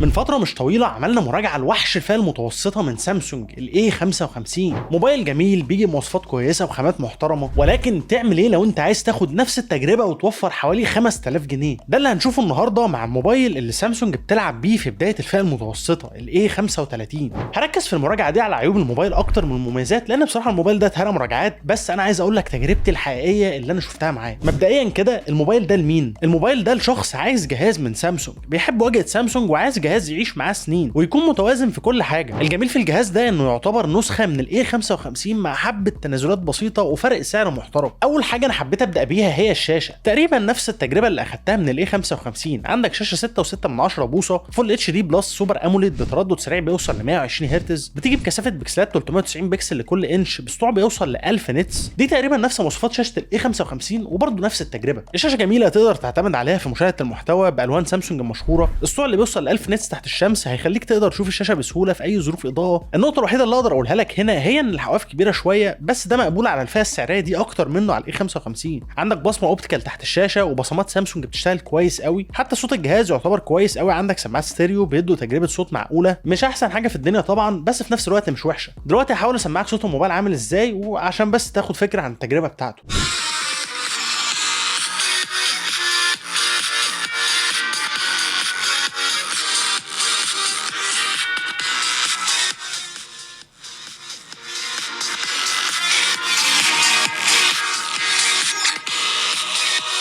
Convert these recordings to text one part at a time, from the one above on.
من فترة مش طويلة عملنا مراجعة لوحش الفئة المتوسطة من سامسونج ال A55. موبايل جميل بيجي بمواصفات كويسة وخامات محترمة، ولكن تعمل ايه لو انت عايز تاخد نفس التجربة وتوفر حوالي 5000 جنيه؟ ده اللي هنشوفه النهاردة مع الموبايل اللي سامسونج بتلعب بيه في بداية الفئة المتوسطة ال A35. هركز في المراجعة دي على عيوب الموبايل اكتر من المميزات، لان بصراحة الموبايل ده اتهرى مراجعات، بس انا عايز اقول لك تجربتي الحقيقية اللي انا شفتها معاه. مبدئيا كده الموبايل ده لمين؟ الموبايل ده لشخص عايز جهاز من سامسونج، بيحب واجهة سامسونج وعايز جهاز يعيش معاه سنين ويكون متوازن في كل حاجة. الجميل في الجهاز ده انه يعتبر نسخه من ال A55 مع حبه تنازلات بسيطة وفرق سعر محترم. اول حاجة انا حبيت ابدا بيها هي الشاشة، تقريبا نفس التجربة اللي اخدتها من ال A55. عندك شاشة 6.6 بوصه Full HD Plus Super AMOLED بتردد سريع بيوصل ل 120 هرتز، بتيجي بكثافة بكسلات 390 بكسل لكل انش، بسطوع بيوصل ل 1000 nits. دي تقريبا نفس مواصفات شاشة ال A55 وبرده نفس التجربة. الشاشة جميلة تقدر تعتمد عليها في مشاهده المحتوى بالوان سامسونج المشهورة. السطوع اللي بيوصل ل 1000 nits تحت الشمس هيخليك تقدر تشوف الشاشة بسهولة في اي ظروف اضاءه. النقطة الوحيدة اللي اقدر اقولها لك هنا هي ان الحواف كبيرة شوية، بس ده مقبول على الفئة السعرية دي اكتر منه على ال A55. عندك بصمة optical تحت الشاشة وبصمات سامسونج بتشتغل كويس قوي، حتى صوت الجهاز يعتبر كويس قوي. عندك سماعات ستيريو بيدوا تجربه صوت معقولة، مش احسن حاجة في الدنيا طبعا، بس في نفس الوقت مش وحشة. دلوقتي هحاول اسمعك صوت الموبايل عامل ازاي، وعشان بس تاخد فكرة عن التجربة بتاعته.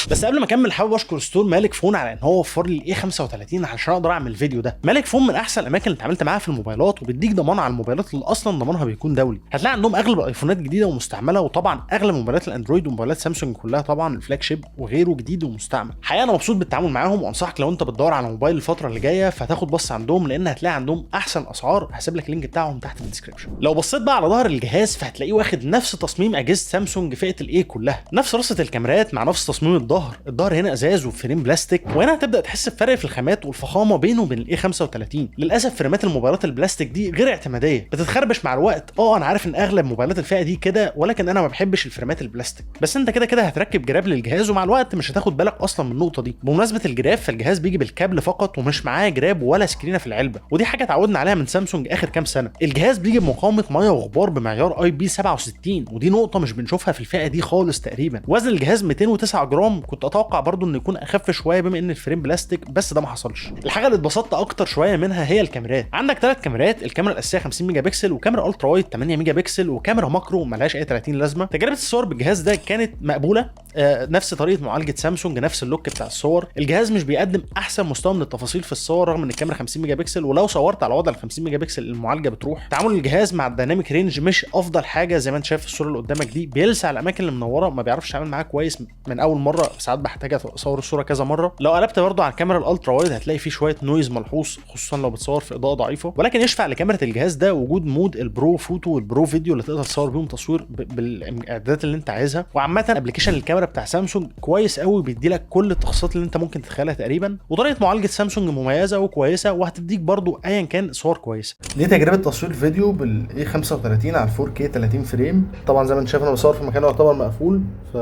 بس قبل ما اكمل حابب اشكر store مالك فون على ان هو وفر لي ال A35 علشان اقدر اعمل الفيديو ده. مالك فون من احسن الاماكن اللي اتعاملت معاها في الموبايلات، وبيديك ضمان على الموبايلات اللي اصلا ضمانها بيكون دولي. هتلاقي عندهم اغلب الايفونات جديدة ومستعمله، وطبعا اغلب موبايلات الاندرويد وموبايلات سامسونج كلها طبعا ال flagship وغيره جديد ومستعمل. حقيقة انا مبسوط بالتعامل معاهم، وانصحك لو انت بتدور على موبايل الفترة اللي جاية فتاخد بص عندهم، لان هتلاقي عندهم احسن اسعار. هسيب لك ال link بتاعهم تحت في ال description. لو بصيت بقى على ظهر الجهاز فهتلاقيه واخد نفس تصميم اجهزة سامسونج فئة ال A كلها، نفس رصه الكاميرات مع نفس تصميم الظهر. الظهر هنا ازاز و frame بلاستيك، وهنا هتبدا تحس بفرق في الخامات والفخامه بينه وبين ال A35. للاسف فريمات الموبايلات البلاستيك دي غير اعتماديه، بتتخربش مع الوقت. انا عارف ان اغلب موبايلات الفئة دي كده، ولكن انا ما بحبش الفريمات البلاستيك. بس انت كده كده هتركب جراب للجهاز، ومع الوقت مش هتاخد بالك اصلا من النقطة دي. بمناسبة الجراب، فالجهاز بيجي بالكابل فقط ومش معاه جراب ولا سكرينه في العلبة، ودي حاجة اتعودنا عليها من سامسونج اخر كام سنة. الجهاز بيجي بمقاومه مية وغبار بمعيار IP67، ودي نقطة مش بنشوفها في الفئة دي خالص تقريبا. وزن الجهاز 209 جرام، كنت اتوقع برضو انه يكون اخف شوية بما ان ال frame بلاستيك، بس ده ما حصلش. الحاجة اللي اتبسطت اكتر شوية منها هي الكاميرات. عندك 3 كاميرات، الكاميرا الاساسية 50 ميجا بكسل، وكاميرا ultra wide 8 ميجا بكسل، وكاميرا macro ملهاش اي 30 لازمه. تجربه الصور بالجهاز ده كانت مقبولة، نفس طريقه معالجة سامسونج، نفس ال look بتاع الصور. الجهاز مش بيقدم احسن مستوى من التفاصيل في الصور رغم ان الكاميرا 50 ميجا بكسل، ولو صورت على وضع ال 50 ميجا بكسل المعالجة بتروح. تعامل الجهاز مع ال dynamic range مش افضل حاجة، زي ما انت شايف في الصورة اللي قدامك دي، بيلسع الاماكن اللي منورة، ما بيعرفش يتعامل معاها كويس من اول مرة، ساعات بحتاج اصور الصورة كذا مرة. لو قلبت برضو على الكاميرا ال ultra wide هتلاقي فيه شوية noise ملحوظ، خصوصا لو بتصور في اضاءه ضعيفة، ولكن يشفع لكاميرا الجهاز ده وجود mode ال pro photo وال pro video اللي تقدر تصور بيهم تصوير بالاعدادات اللي انت عايزها. وعامة application الكاميرا بتاع سامسونج كويس قوي، بيدي لك كل التخصصات اللي انت ممكن تتخيلها تقريبا، وطريقه معالجة سامسونج مميزة وكويسة، وهتديك برضو ايا كان صور كويسة. دي تجربه تصوير فيديو بال A35 على 4K 30 frame. طبعا زي ما انت شايف انا بصور في مكان يعتبر مقفول، ف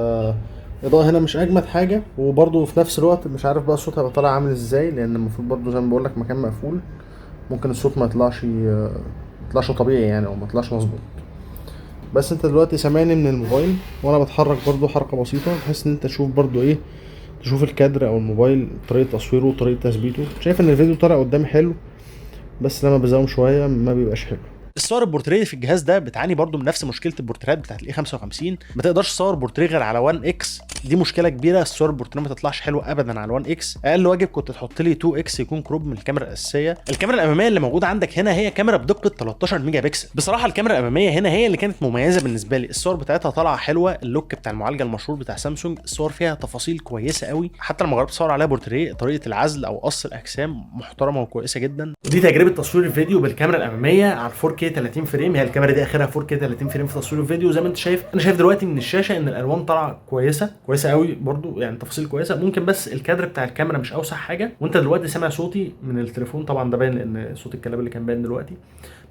الاضاءة هنا مش اجمد حاجة، وبرضو في نفس الوقت مش عارف بقى الصوت هيبقى طالع عامل ازاي، لان المفروض برضو زي ما بقول لك مكان مقفول، ممكن الصوت ما يطلعش طبيعي يعني، او ما يطلعش مظبوط. بس انت دلوقتي سامعني من الموبايل وانا بتحرك برضو حركة بسيطة، بحيث ان انت تشوف برضو ايه، تشوف الكادر او الموبايل طريقه تصويره وطريقه تثبيته. شايف ان الفيديو طالع قدامي حلو، بس لما بزوم شوية ما بيبقاش حلو. الصور البورتريه في الجهاز ده بتعاني برضو من نفس مشكلة البورتريهات بتاعت ال A55، ما تقدرش تصور بورتريه غير على 1 X، دي مشكلة كبيرة. الصور البورتريه ما تطلعش حلوة ابدا على 1 X، اقل واجب كنت تحط لي 2 X يكون crop من الكاميرا الاساسية. الكاميرا الامامية اللي موجودة عندك هنا هي كاميرا بدقة 13 ميجا بكسل. بصراحة الكاميرا الامامية هنا هي اللي كانت مميزة بالنسبة لي، الصور بتاعتها طالعه حلوة، ال look بتاع المعالجة المشهور بتاع سامسونج، الصور فيها تفاصيل كويسة قوي، حتى لما جربت اصور عليها بورتريه طريقه العزل او قص الاجسام محترمه وكويسة جدا. ودي تجربه تصوير الفيديو بالكاميرا الامامية على 4K 30 frame. هي الكاميرا دي اخرها 4K 30 frame في تصوير الفيديو. زي ما انت شايف، انا شايف دلوقتي من الشاشة ان الالوان طالعه كويسه، كويسة قوي برضو، يعني تفاصيل كويسه. ممكن بس الكادر بتاع الكاميرا مش اوسع حاجه. وانت دلوقتي سامع صوتي من التليفون، طبعا ده باين لان صوت الكلام اللي كان باين دلوقتي،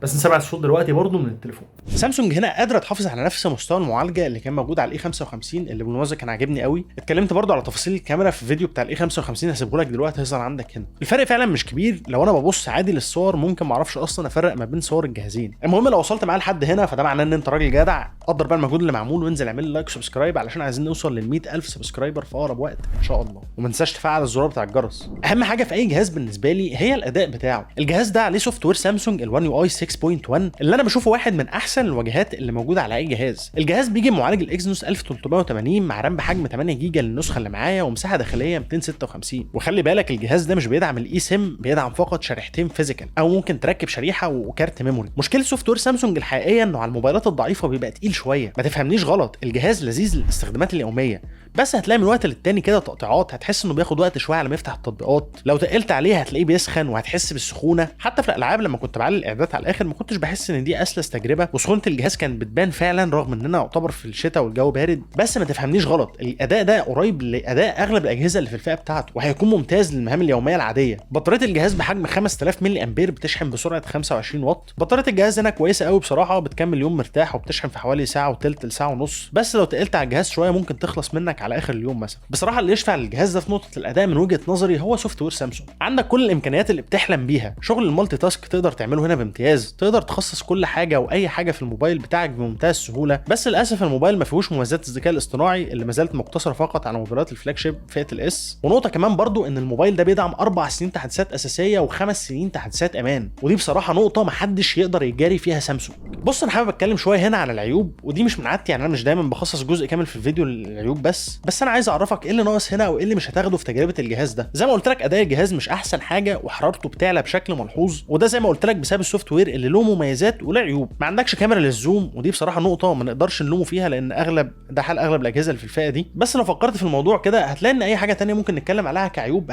بس انت سامع الصوت دلوقتي برضو من التليفون. سامسونج هنا قادرة تحافظ على نفس مستوى المعالجة اللي كان موجود على ال A55 اللي بالمناسبة كان عاجبني قوي. اتكلمت برضو على تفاصيل الكاميرا في فيديو بتاع ال A55، هسيبه لك دلوقتي هيظهر عندك هنا. الفرق فعلا مش كبير، لو انا ببص عادي للصور ممكن ما اعرفش اصلا افرق ما بين صور الجهازين. المهم لو وصلت معايا لحد هنا فده معناه ان انت راجل جدع، قدر بقى المجهود اللي معمول وانزل اعمل لي like و subscribe علشان عايزين نوصل لل 100000 subscriber في اقرب وقت ان شاء الله. وما تنساش تفعل الزرار بتاع الجرس. اهم حاجة في اي جهاز بالنسبة لي هي الاداء بتاعه. الجهاز ده عليه software سامسونج ال 1 UI 6.1 اللي انا بشوفه واحد من احسن الواجهات اللي موجودة على اي جهاز. الجهاز بيجي بمعالج ال Exynos 1380 مع RAM بحجم 8 جيجا للنسخه اللي معايا ومساحة داخلية 256. وخلي بالك الجهاز ده مش بيدعم ال eSIM، بيدعم فقط شريحتين physical او ممكن تركب شريحة وكارت memory. مشكلة software سامسونج الحقيقية انه على الموبايلات الضعيفة بيبقى تقيل شوية. ما تفهمنيش غلط، الجهاز لذيذ للاستخدامات اليومية، بس هتلاقي من وقت للتاني كده تقطيعات، هتحس انه بياخد وقت شوية على ما يفتح التطبيقات. لو تقلت عليه هتلاقيه بيسخن وهتحس بالسخونه. حتى في الالعاب لما كنت بعلي الاعدادات على الاخر ما كنتش بحس ان دي اسلس تجربه، وسخونه الجهاز كانت بتبان فعلا رغم اننا يعتبر في الشتاء والجو بارد. بس ما تفهمنيش غلط، الاداء ده قريب لاداء اغلب الاجهزة اللي في الفئة بتاعته وهيكون ممتاز للمهام اليومية العادية. بطارية الجهاز بحجم 5000 ملي امبير بتشحن بسرعة 25 واط. بطارية الجهاز هنا كويسة قوي بصراحة، بتكمل يوم مرتاح وبتشحن في حوالي ساعة وثلث لساعة ونص، بس لو تقلت على الجهاز شوية ممكن تخلص منك على اخر اليوم مثلا. بصراحة اللي يشفع للجهاز ده في نقطة الاداء من وجهه نظري هو software سامسونج. عندك كل الامكانيات اللي بتحلم بيها، شغل ال multitask تقدر تعمله هنا بامتياز، تقدر تخصص كل حاجة واي حاجة في الموبايل بتاعك بمنتهى السهولة. بس للاسف الموبايل ما فيهوش مميزات الذكاء الاصطناعي اللي ما زالت مقتصرة فقط على موبايلات ال flagship فئة ال S. ونقطة كمان برضو ان الموبايل ده بيدعم 4 سنين تحديثات اساسية و5 سنين تحديثات امان، ودي بصراحة نقطة ما حدش يقدر يجاري فيها سامسونج. بص، انا حابب اتكلم شوية هنا على العيوب، ودي مش من عادتي، يعني انا مش دايما بخصص جزء كامل في الفيديو للعيوب، بس انا عايز اعرفك ايه اللي ناقص هنا او ايه اللي مش هتاخده في تجربه الجهاز ده. زي ما قلت لك اداء الجهاز مش احسن حاجة وحرارته بتعلى بشكل ملحوظ، وده زي ما قلت لك بسبب ال software اللي له مميزات وله عيوب. ما عندكش كاميرا لل zoom، ودي بصراحة نقطة ما نقدرش نلومه فيها لان اغلب ده حال اغلب الاجهزة اللي في الفئة دي. بس لو فكرت في الموضوع كده هتلاقي ان اي حاجة تانية ممكن نتكلم عليها كعيوب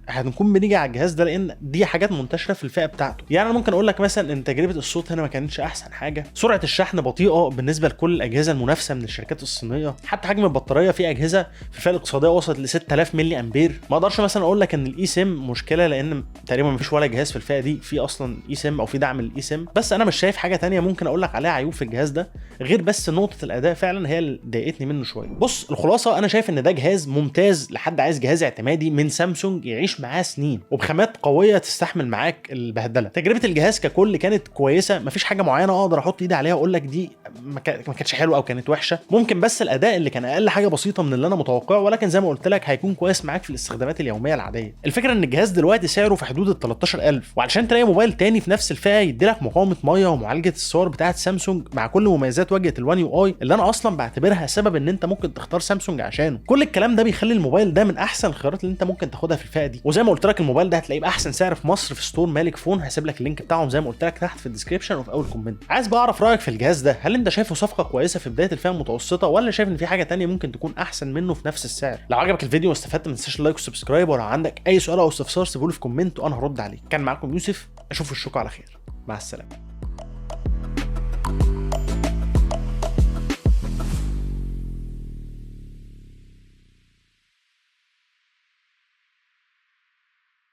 هنكون بنيجي على الجهاز ده لان دي حاجات منتشرة في الفئة بتاعته. يعني انا ممكن اقول لك مثلا ان تجربه الصوت هنا ما كانتش احسن حاجة، سرعة الشحن بطيئه بالنسبة لكل الاجهزة المنافسة من الشركات الصينية، حتى حجم البطارية في اجهزة في الفئة الاقتصادية وصلت ل 6000 ملي امبير. ما اقدرش مثلا اقول لك ان ال eSIM مشكلة لان تقريبا ما فيش ولا جهاز في الفئة دي في اصلا eSIM او في دعم ال eSIM. بس انا مش شايف حاجة تانية ممكن اقول لك عليها عيوب في الجهاز ده غير بس نقطة الاداء فعلا هي اللي ضايقتني منه شوية. بص، الخلاصة انا شايف ان ده جهاز ممتاز لحد عايز جهاز اعتمادي من سامسونج يعيش معاه سنين وبخامات قوية تستحمل معاك البهدله. تجربه الجهاز ككل كانت كويسة، مفيش حاجة معينة اقدر احط ايدي عليها واقول لك دي ما كانتش حلوة او كانت وحشة. ممكن بس الاداء اللي كان اقل حاجة بسيطة من اللي انا متوقعه، ولكن زي ما قلت لك هيكون كويس معاك في الاستخدامات اليومية العادية. الفكرة ان الجهاز دلوقتي سعره في حدود ال 13000، وعلشان تلاقي موبايل تاني في نفس الفئة يديلك مقاومة مية ومعالجة الصور بتاعه سامسونج مع كل مميزات واجهه ال 1 UI اللي انا اصلا بعتبرها سبب ان انت ممكن تختار سامسونج عشانه، كل الكلام ده بيخلي الموبايل ده من احسن الخيارات اللي انت ممكن تاخدها في الفئة دي. وزي ما قلت لك الموبايل ده هتلاقيه باحسن سعر في مصر في store مالك فون، هسيب لك ال link بتاعهم زي ما قلت لك تحت في ال description وفي اول comment. عايز بقى اعرف رايك في الجهاز ده، هل انت شايفه صفقة كويسة في بداية الفئة المتوسطة ولا شايف ان في حاجة تانية ممكن تكون احسن منه في نفس السعر؟ لو عجبك الفيديو واستفدت ما تنساش ال like وال subscribe، ولو عندك اي سؤال او استفسار سيبهولي في comment وانا هرد عليك. كان معاكم يوسف، اشوف وشكم على خير، مع السلامة.